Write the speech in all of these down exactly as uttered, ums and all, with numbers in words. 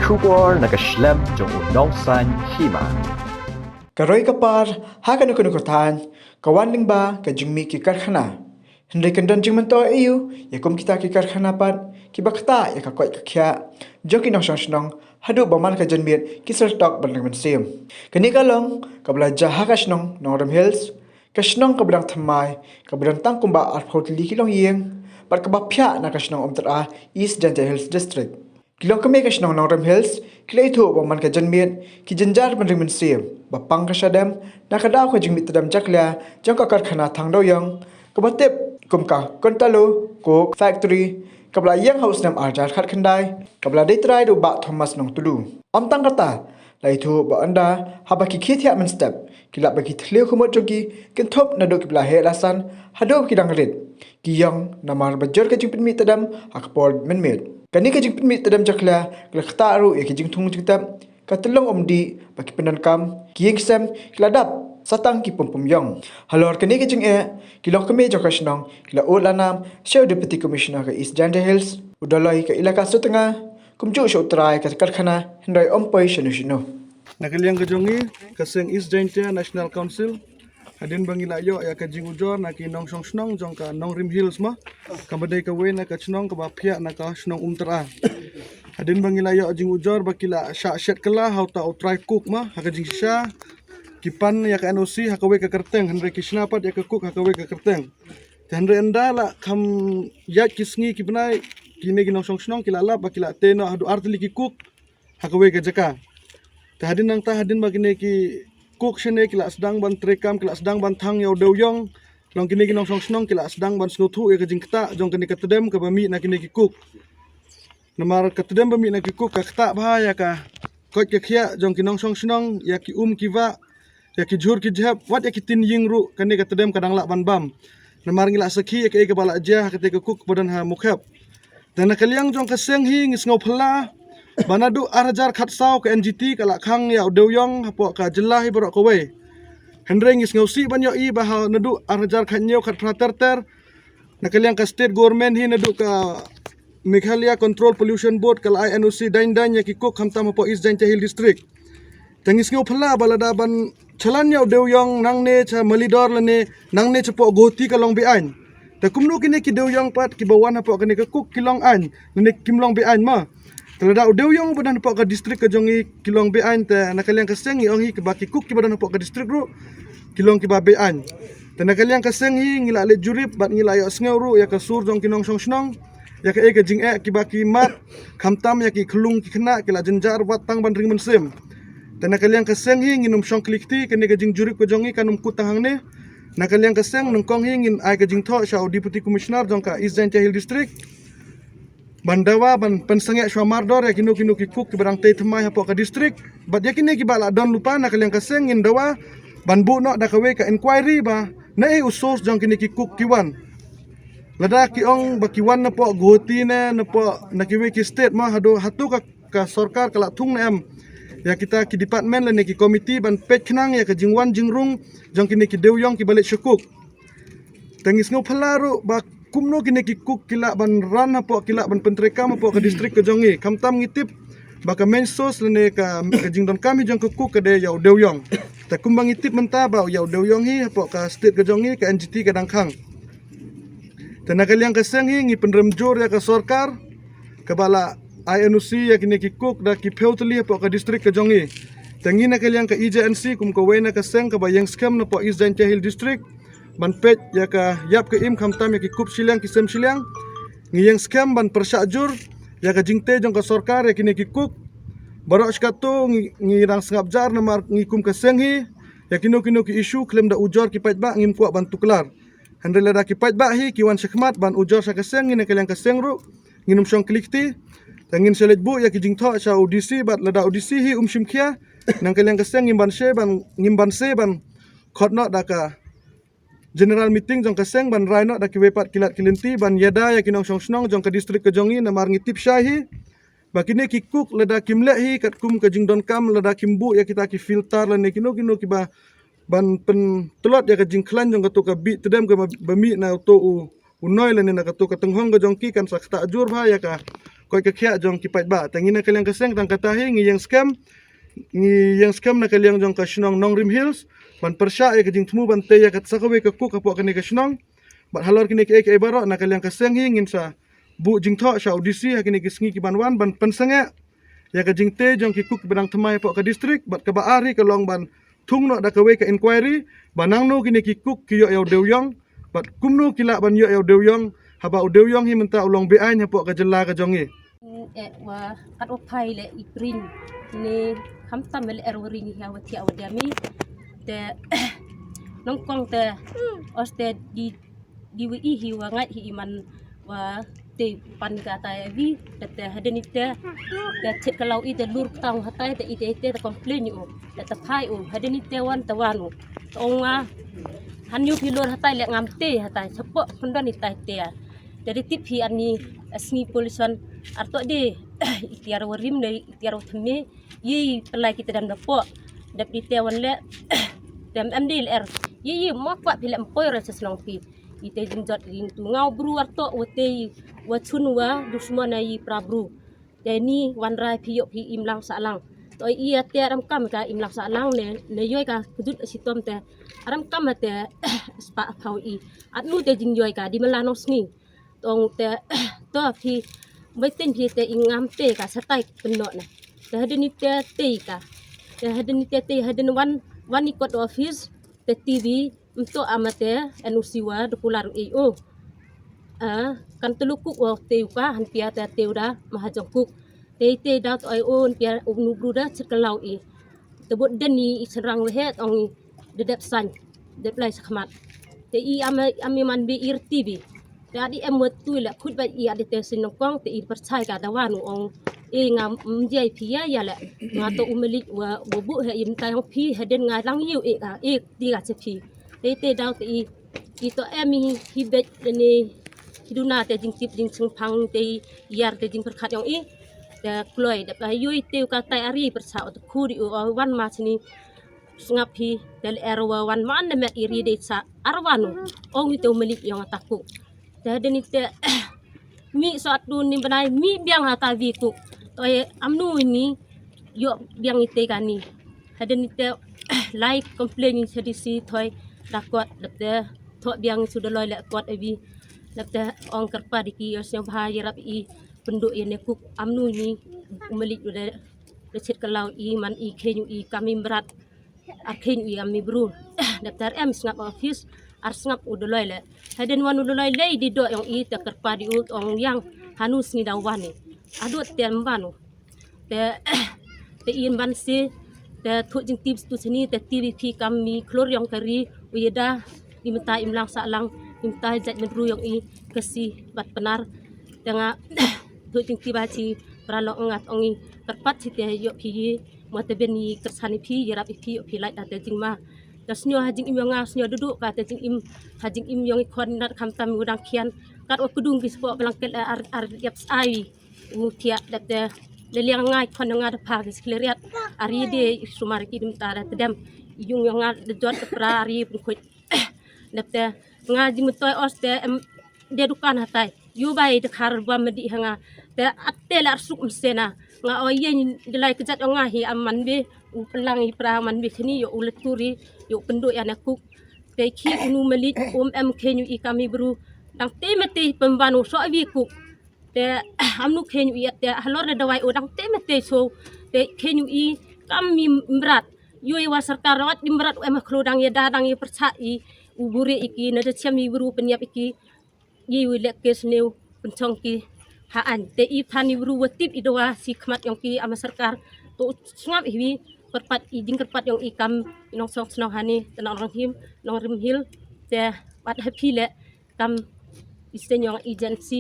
Khubor na ka shlem jong u nongsan hima. Ka roi ka par ha kano kano ka thaiñ ka wan lyngba ka jingmih ki karkhana. Hynrei kan don jingmyntoi aïu ïa kum kita ki karkhana pat kiba ktah ïa ka koit ka khiah jong ki nongshong shnong haduh ba man ka janmiet ki syrtok ban ring mynsiem. Kane ka long kaba la jia ha ka shnong Nongrim Hills, ka shnong kaba dang thymmai, kaba don tang kumba arphew tylli ki longïing bad kaba phiah na ka shnong Umtyra, East Jaintia Hills District. Ki longkmie ka shnong Nongrim Hills ki la ïathuh ba man ka janmiet ki jynjar ban ring mynsiem ba pang ka shadem na ka daw ka jingmih tdem jakhlia jong ka karkhana thang dewïong kaba tip kum ka Kuntalo Coke Factory, kaba la ïeng ha u snem ar hajar khatkhyndai, kaba la dei trai da u Bah Thomas Nongtudu. Ym tang kata, la ïathuh ba ynda haba ki khie thiah mynstep ki lap ba ki thliew khmut jong ki kin thup naduh kiba la heh la san haduh ba ki dang rit, ki ïong namar ba jur ka jingpynmih tdem ha ka por mynmiet. Kane ka jingpynmih tdem jakhlia ka la ktah ruh ïa ki jingthung jingtep, ka tyllong umdih ba ki pyndonkam, ki ïing ki sem ki la dap sa tang ki pum pum ïong. Halor kane ka jingeh, ki longkmie jong ka shnong ki la ud la nam sha u Deputy Commissioner ka East Jaintia Hills, u Dolloi ka Elaka Sutnga, kumjuh sha u trai ka karkhana, hynrei ym poi shano shano. Na ka liang ka jong ngi, ka seng East Jaintia National Council, hadien ba ngi la ïoh ïa ka jingujor na ki nongshong shnong jong ka Nongrim Hills mo, kaba dei kawei na ka shnong kaba phiah na ka shnong Umtyra. Hadien ba ngi la ïoh jingujor ba ki la shah shet kylla ha uta u trai coke mo ha ka jingshisha, ki pan ïa ka N O C ha kawei ka kyrteng, hynrei ki shna pat ïa ka coke ha kawei ka kyrteng. Te hynrei ynda la kham ïaid ki sngi ki bnai, kine ki nongshong shnong ki la lap ba ki la tei noh haduh ar tylli ki coke ha kawei ka jaka. Te hadien nangta, hadien ba kine ki coke shane ki la sdang ban treikam, ki la sdang ban thang ïa u dewïong, long kine ki nongshong shnong ki la sdang ban sngewthuh ïa ka jingktah jong kane ka tdem kaba mih na kine ki coke. Namar ka tdem ba mih na ki coke ka ktah bha ïa ka koit ka khiah jong ki nongshong shnong, ïa ki um ki wah, ïa ki jhur ki jhep, wat ïa ki tin ïing ruh kane ka tdem ka dang lah ban bam. Namar ngi la sakhi ïa kaei kaba la jia ha katei ka coke ba don ha Mukhep. Te na ka liang jong ka seng hi ngi sngewphylla ba naduh ar hajar khatsaw ka N G T ka la khang ïa u dewïong hapoh ka jylla hi baroh kawei. Hynrei ngi sngewsih ban ïohi ba ha naduh ar hajar khathynñiew khatphra ter ter, na ka liang ka state government hi naduh ka Meghalaya Control Pollution Board ka la ai N O C daiñ daiñ ïa ki coke khamtam hapoh East Jaintia Hill District. Te ngi sngewphylla ba lada ban chalan ïa u dewïong nangne sha Malidor lane nangne shapoh Guwahati ka long be-aiñ. Te kumno kine ki dewïong pat kiba wan hapoh kane ka coke ki long aiñ lane kim long be-aiñ mo? Te lada u dewïong ba don hapoh ka district ka jong ngi ki long be-aiñ, te na ka liang ka seng ngi ong hi ba ki coke kiba don hapoh ka district ruh ki long kiba be-aiñ. Te na ka liang ka seng hi ngi la leit jurip bad ngi la ïohsngew ruh ïa ka sur jong ki nongshong shnong ïa kaei ka jingeh kiba ki mad, khamtam ïa ki khyllung ki khynnah ki la jynjar wat tang ban ring mynsiem. Te na ka liang ka seng hi ngin ym shong kli kti, kane ka jingjurip ka jong ngi kan ym kut tang hangne. Na ka liang ka seng nyngkong hi ngin ai ka jingthoh sha u Deputy Commissioner jong ka East Jaintia Hill District ban dawa ban pynsangeh shuwa mardor ïa kino kino ki coke kiba dang tei thymmai hapoh ka district. Bad ïa kine kiba la don lypa, na ka liang ka seng ngin dawa ban buh noh da kawei ka inquiry ba naei u source jong kine ki coke ki wan. Lada ki ong ba ki wan napoh Guwahati ne napoh na kiwei ki state mo, haduh hato ka, ka sorkar ka la thung ne em ïa kita ki department lane ki committee ban peit khnang ïa ka jingwan jingrung jong kine ki dewïong kiba leit sha coke. Te ngi sngewphylla ruh ba kumno kine ki coke ki lah ban run hapoh, ki lah ban pyntreikam hapoh ka district ka jong ngi. Khamtam ngi tip ba ka main source lane ka, ka jingdonkam hi jong ka coke ka dei ïa u dewïong. Te kumba ngi tip mynta ba ïa u dewïong hi hapoh ka state ka jong ngi ka N G T ka dang khang. Te na ka liang ka seng hi ngi pynrem jur ïa ka sorkar kaba la ai N O C ïa kine ki coke da ki phew tylli hapoh ka district ka jong ngi. Te ngi na ka liang ka E J N C kum kawei na ka seng kaba ïeng skhem napoh East Jaintia Hill District ban peit ïa ka ïap ka im khamtam ïa ki kup shiliang ki sem shiliang, ngi ïeng skhem ban pyrshah jur ïa ka jingtei jong ka sorkar ïa kine ki coke. Baroh shi katto ngi, ngi dang sngap jar namar ngi kum ka seng hi ïa kino kino ki issue khlem da ujor ki paidbah ngim kwah ban tuklar. Hynrei lada ki paidbah hi ki wan shakhmat ban ujor sha ka seng, ngi na ka liang ka seng ruh ngin ym shong kli kti. Te ngin sa leit buh ïa ki jingthoh sha u D C bad lada u D C hi um shim khia, na ka liang ka seng ngim banse ban, ngim banse ban khot noh da ka general meeting jong ka seng ban rai noh da kiwei pat ki lad ki lynti ban ïada ïa ki nongshong shnong jong ka district ka jong ngi namar ngi tip shai hi ba kine ki coke lada kim leh hi katkum ka jingdonkam, lada kim buh ïa kita ki filter lane kino kino kiba ban pyntlot ïa ka jingkhlaiñ jong kato ka bih tdem kaba mih na uto u, u noi lane na kato ka tynghong ka jong ki, kan sa ktah jur bha ïa ka koit ka khiah jong ki paidbah. Te ngi na ka liang ka seng tang kata hi ngi ïeng skhem, ngi ïeng skhem na ka liang jong ka shnong Nongrim Hills ban pyrshah ïa ka jingthmu ban tei ïa ka sa kawei ka kuk hapoh kane ka shnong. Bad halor kine kiei kiei baroh na ka liang ka seng hi ngin sa buh jingthoh sha u D C ha kine ki sngi ki ban wan ban pynsangeh ïa ka jingtei jong ki kuk kiba dang thymmai hapoh ka district. Bad kaba ar hi ka long ban thung noh da kawei ka inquiry ba nangno kine ki kuk ki ïoh ïa u dewïong bad kumno ki lah ban ïoh ïa u dewïong haba u dewïong hi mynta u long beaiñ hapoh ka jylla ka jong ngi. Eh, wa kat wa phai le i pring ne khamtam le er wa ring hi wa thiah wa diami. Te nongkong te os te di di wa i hi wa ngai hi i man wa te pan ka ta ya vi te te hadeni te te chet kalau i te lur tang hatai te i te te complain u te te phai u hadeni te wan te wan u te ong nga han yu phi lur hatai le ngam te hatai chapo kondon i tai te ya. Te di tip hi ani asngi pollution arto de i tiar wa rim ne i tiar wa thme i pelai kita dam da po dap di te wan le dem em di le er i i mo kwa phi le mpoi ra sesnong phi. I te jing jot jing tu ngau bru arto wa te wa chun wa dusmon ai pra bru. Te ni wan rai phi yok phi im lang sa lang. To i ate ram kam ka im lang sa lang ne ne yoi ka kujut sitom te ram kam te spa phau i. At nu te jing yoi ka di mala nong sngi. Tong te to phi bai ten phi te i ngam te ka satai penno na. Te hadeni te te ka. Te hadeni te te hadeni wan wan i kot office te T V mto amate N O C wa de kular e o. Ah, kan telukuk wa te ka han pia te te da mahajong kuk. Te te da to ai o pia u nu bru da chit kalau i. Te bot den i i cherang we het ong i de dep san dep lai sakhmat. Te i am am i man bi ir T V. Te adi em wa tu le khut ba i adi te sin nongkong te i percaya ka da wan ong e nga mjai phi ya ya le nga to u melik wa wa bu he im tai ong phi he den nga lang yu e ka e ti ka che phi. Te te dau te i i to em i hi bet ne hi duna te jing tip jing sung phang te i yar te jing perkhat yong i te kloi dep ai yui te ka tai ari persa o te khuri o wan ma sini sngap hi te le er wa wan ma ne met iri de sa arwan ong i te u melik yong ataku. Te hadeni te mi so atu ni banai mi biang hata vi ku. Toi amnu ni yo biang i te kani. Hadeni te lai complain i sedi si thoi da kot dep te tho biang i su doloi le kot evi. Dep te ong kerpa di ki yo sio bha i rap i pendu i ne kuk amnu ni u melik u de de chit kalau i man i khenyu i kami berat. Ar khenyu i kami bru. Dep te ar em sngap office ar sngap u doloi le. Haden wan u doloi le di do yong i te kerpa di u ong yang hanu sngi da wan i. Adu te mban u. Te te in ban si te thu jing tip tu sini te T V P kami klor yong kari u yeda i mata im lang sa lang i mata jait mendru yong i kasi bat penar. Te nga thu jing tip ba chi pra lo ngat ong i kerpat si te yo phi i mo te ben i kersan i phi i rap i phi yo phi lait da te jing ma. Te snyo ha jing im yong nga snyo dudu ka te jing im ha jing im yong i khon nat kham tam u dang khian kat o kudung ki spo blanket ar ar yap sai. U thiah dep te le liang ngai khon nga da pha ki skleriat ari de sumar ki dim ta da te dem yung yong nga de jot pra ari pun khoi. Dep te nga jing mutoi os te em de dukan hatai yu bai de khar ba medi ha nga te atte la suk msena nga o ye de lai kejat yong nga hi am man be u pelang i pra man be khini yo u leturi yo pendu ya na kuk te ki unu melik um em khenyu i kami bru dang te mete pembanu so avi kuk. Te amnu khenyu i te halor da dawai o dang te mete so te khenyu i kam mi mrat. Yoi wa sarkar rawat di mrat em khlo dang ya da dang ya persa i u bure i ki na da chem i bru penyap i ki. Ye wi lek kes neu penchong ki ha an te i phan i bru wa tip i dawa si khmat yong ki ama sarkar to sngap i wi perpat i jing kerpat yong i kam i nong song snong hani te nong rang him nong rim hil te wat happy le kam i sen yong agency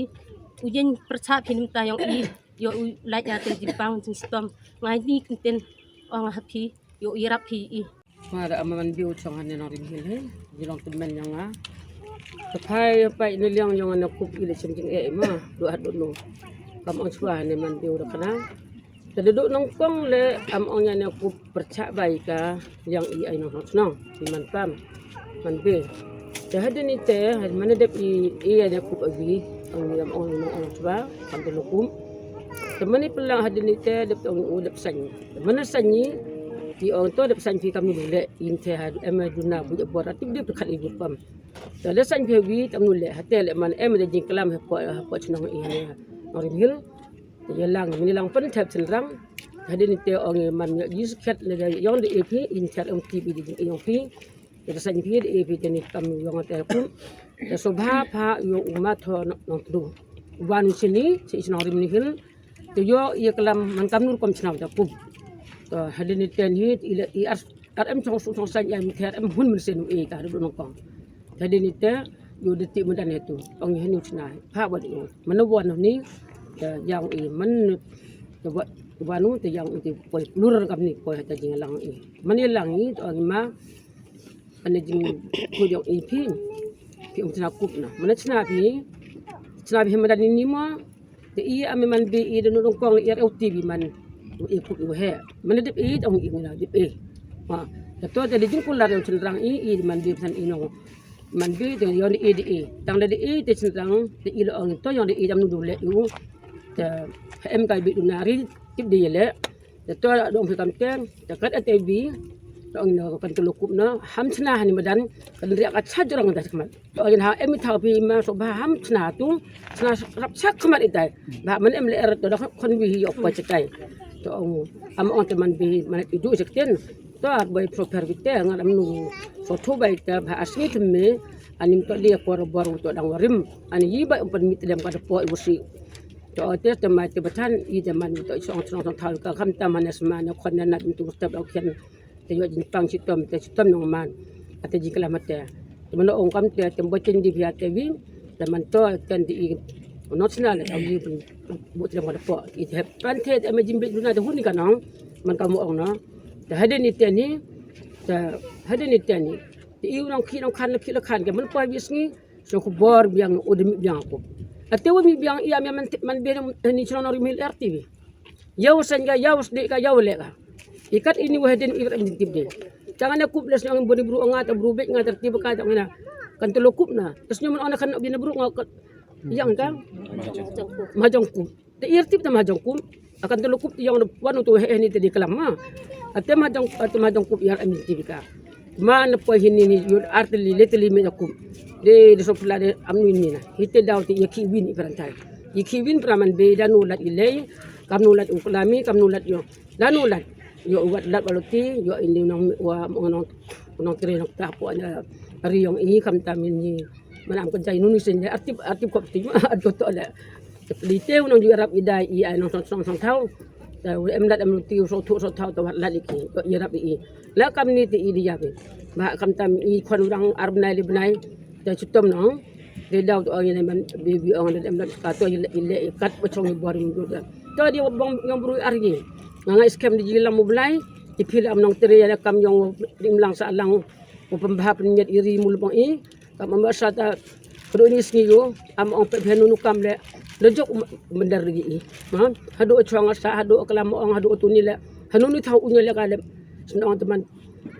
u yen persa phi nim ta yong i yo u lait ya te jing pang jing stom ngai ni kinten ong happy yo i rap phi i. Ma da ama man biu chong han ne nong rim hil he. Ji long temen yong nga. Te phai pai ne liang yong ne kup i le chem jing e ma. Do hat do no. Kam ong chwa ne man biu da kana. Te do nong kong le am ong ya ne kup percha bai ka liang i ai nong nong snong. I man pam. Man be. Te hadin i te had man dep i i ya ne kup abi. Ong ni am ong nong ong chwa. Kam do no kum. Te mane pynlang hadien ite dep tong u dep saiñ. Te mane saiñ i, i ong to dep saiñ phi kamnu leh, in te ha em duna bu jabor atip dep khat i bu pam. Te da saiñ phi wi tamnu leh, hate leh man em da jingklam hapoh, hapoh chnong i ha Nongrim Hill. Te ïa lang, mane lang pynthep chynrang. Hadien ite ong i man ïa ji skhet leh da ïong da e phi, in chat ong tip i da jingïong phi. Te da saiñ phi da e phi te ni kam ïong te kum. Te sobha pha ïong u ma tho nong, nong tdu. Wan u chini, chi chnong Rim Ni Hill. Te ïoh ïa klam man kam nur kom chnong te kum. Te hadien ite ni i le i ar, ar em chong sung chong saiñ ïa mi te ar em hun men sen u e ka ruh nong kong. Te hadien ite ïoh da ti mudan ïa tu. Ong ïa ni u chna. Pha wat ïoh. Mane wan ni te ïang i man te wa, wan u te ïang u te poi lur kam ni poi te jinglang i. Mane lang i te ong i ma Ane jingkhuid ïong i phi. Phi ong chna kup na. Mane chna phi. Chna phi madan ini mo. Te i ame man be i da nudong kong i ar eu ti bi man. I kup i he. Mane dip i ong i na dip i. Ha. Te to te da jingkular ïong chynrang i i man be san i nong. Man be te ïong i di i. Tang da di i te chynrang te i lo ong to ïong di i dam nudu le i u. Te em kai bi du na ri tip di le. Te to la dong phi kam te, te kat ate bi, to ong no kan to lo kup no, ham chna hani madan, kan riak ka cha jrong da khmat. To ong ha em thaw phi ma so ba ham chna tu, chna rap cha khmat itai. Ba man em le er to da khon bi hi yo pa chitai. To ong am ong te man bi man i du chik ten. To ar bai pro per bi te ngan am nu so thu bai te ba asni te me, anim to li ko ro bor to dang warim, ani yi bai um pan mi te dem ka da po i wasi. To te te mai te batan i te man to chong chong chong thau ka kham ta man sma ne khon ne nat tu step au khian te yo jin pang chitom te chitom nong man. Ate ji kala mate. Te man ong kam te te bo chen di bia te wi te man to ten di i no chna le au yi pun bu te ma po i te pan te te me jin bi duna te hun ka nong man ka mo ong no. Te hade ni te ni te hade ni te ni te i nong khi nong khan le khi le khan ke man po bi sngi. So khubor biang u de mi biang aku. Ate wa mi biang ia mi man man be ni chno nori mil R T V. Yau sanja yau sde ka yau le ka. Ikat ini wa den ikat min tip de. Jangan aku bless nang beri bru nga ta bru bek nga tertib ka ta ngena. Kan telo kup na. Terus nyaman ona kan bina bru nga yang ka. Majong kup. Te ir tip te majong kup. Akan te lukup te yong de wan utu he ni te di kelam ma. Ate majong ate majong kup yar amin tip ka. Ma ne poi hini ni yur arteli leteli me kup. De de sopla de amnu ni na. Hite daw te yaki win i perantai. Yaki win praman be da nu lat ilei. Kam nu lat uklami kam nu lat yo. Da nu lat. Yo wat lat baloti yo ini nong wa nong nong tre nong tapo nya. Ari yong i kam tamin ni. Manam ka jai nuni sen le artip artip kop ti ma ado to le. Te pli te u nong ju rap i dai i ai nong song song song thau. Te u em lat em lu ti u so thu so thau te wat lat i ki to i rap i. La kam ni te i di ya bi. Ba kam tam i khon u dang ar bnai li bnai. Te chutom nong. Te dau to ong i ne man bi bi ong le em lat ka to i le i le i kat ba chong i bor i mu da. To di bong yong bru ar i. Nga ngai skem di ji lam u blai. Ti phi la am nong tere ya la kam yong rim lang sa lang. U pembha penyet i ri mul bong i. Kam am sa ta kado ni sngi yo am ong pe bhenu nu kam le le jok mendar ri i. Ha hado chong sa hado kelam ong hado tu ni le hanu ni thau unya le ka le snong teman.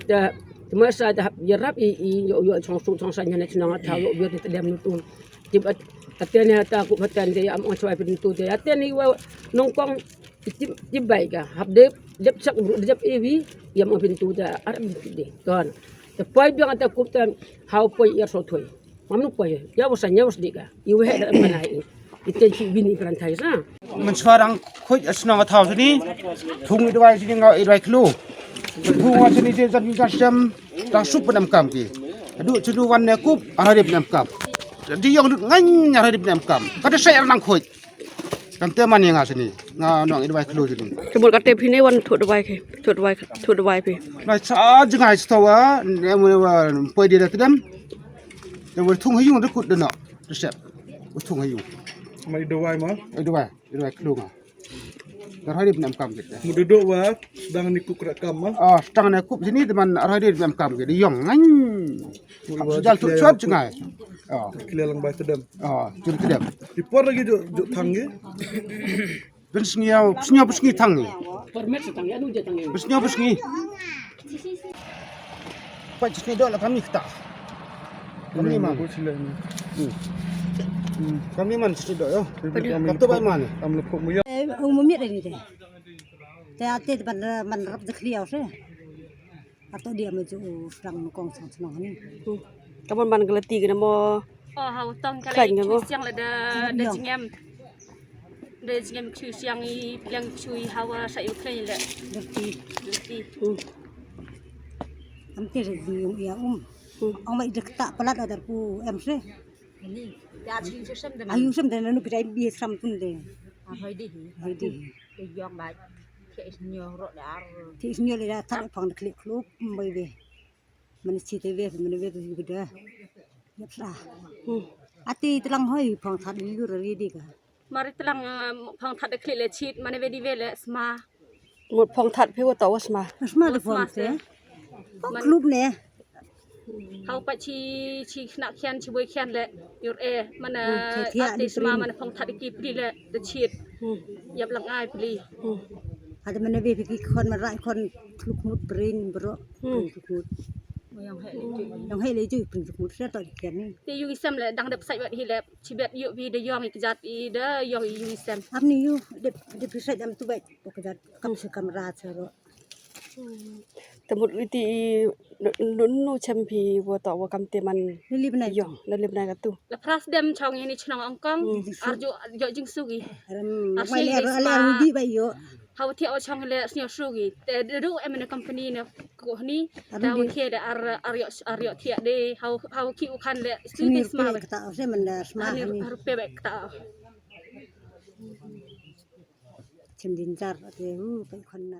Ta teman sa ta ya rap i i yo yo chong su chong sa nyane snong ta yo yo te dem nu tu. Tip at atene ta ku batan de am ong chwa pin tu de atene wa nongkong tip tip bai ka hap de dep chak bru dep ewi ya mo pin tu da ar pin tu de ton. Te poi biang ta kup ta hau poi ya so thoi. Mam nu poi ya wa sa nya wa sdi ka i wa he da mana i. I te chi bini pran thai sa. Min swarang khoj asnong athau sini. Thung i dwai sini ngau i dwai klo. Thung wa sini je jan jan sem. Tang sup benam kam ki. Adu chinu wan ne kup ahari benam kam. Di yong dut ngan ahari benam kam. Kata sai nang khoj. Kan te man nga sini. Nga nong i dwai klo sini. Kebul kate phi ne wan thot dwai ke. Thot dwai thot dwai phi. Na cha jngai stawa ne mo wa poi di da tedem. Ne mo thung hayung rekut deno. Resep. Thung hayung. Mai dwai ma. I dwai, i dwai klo nga. Arhai di benam kam kita. Mu duduk wa sedang ni kup kerak kam ma. Ah, sedang ni kup sini teman arhai di benam kam kita. Yong ngan. Hap sejal tu suat jngai. Ah. Kila lang bai tedem. Ah, jun tedem. Di por lagi juk juk thang ye. Ben sngi au, sngi au sngi thang ye. Permit setang ya nu je tang ye. Ben sngi au sngi. Pat sngi dok la kami kita. Kami ma. Kami ma. Hmm. Kami man siti do yo. Katu bai man. Am le puk muyo. Eh, um miet ni de. Te ate ban man rap de khliau se. Ato dia me ju strang kong sang senang ni. Ka mon ban galati kena mo. Oh, hau tong kala. Khlaiñ ka mo. Siang la da da jingem. Da jingem ksu siang i pliang ksu i hawa sa i khlaiñ le. Derti. Derti. Am te re di um ia um. Ong mai de kta palat adar pu em se. Ayu sem de nanu pidai bi sam tun de. Hai di. Hai di. Yong ba. Ti snyo le da tar phong de klik kluk mai de. Mane chit te ve, mane ve te ve da. Yap sa. Ati tlang hoi phong that ni lur ri di ka. Mari tlang phong that de klik le chit mane ve di ve le sma. Mut phong that phi wa to wa sma. Sma de phong se. Phong klub ne. Hau pa chi chi khna khian chi boi khian le yur e mane ati sma mane phong that ki pli le de chit. Yap lang ai pli. Ada mane ve ki khon ma rai khon kluk mut prin bro. Kluk mut. Yong he le ju prin kluk mut sa to di khian ni. Te yu isem le dang dep sai bat hi le chi bet yu bi de yong i kjat i de yong i yu isem. Am ni yu dep dep sai dam tu bai to kjat kam se kam ra sa ro. Te mut iti i nu nu chem phi wa to wa kam te man. Ni li bnai yong na li bnai ka tu. La pras dem chong ini chnong ong kong. Ar jo jo jing sugi. Ar mai le ar ar di bai yo. Hau thiah wa chong le snyo sugi. Te du em ne company ne ko ni. Ta wa thiah de ar ar yo ar yo thiah de hau hau ki u khan le sni sma bai. Kata se man da sma ni. Ar pe bai kata. Chem din jar ate hu pai khon na.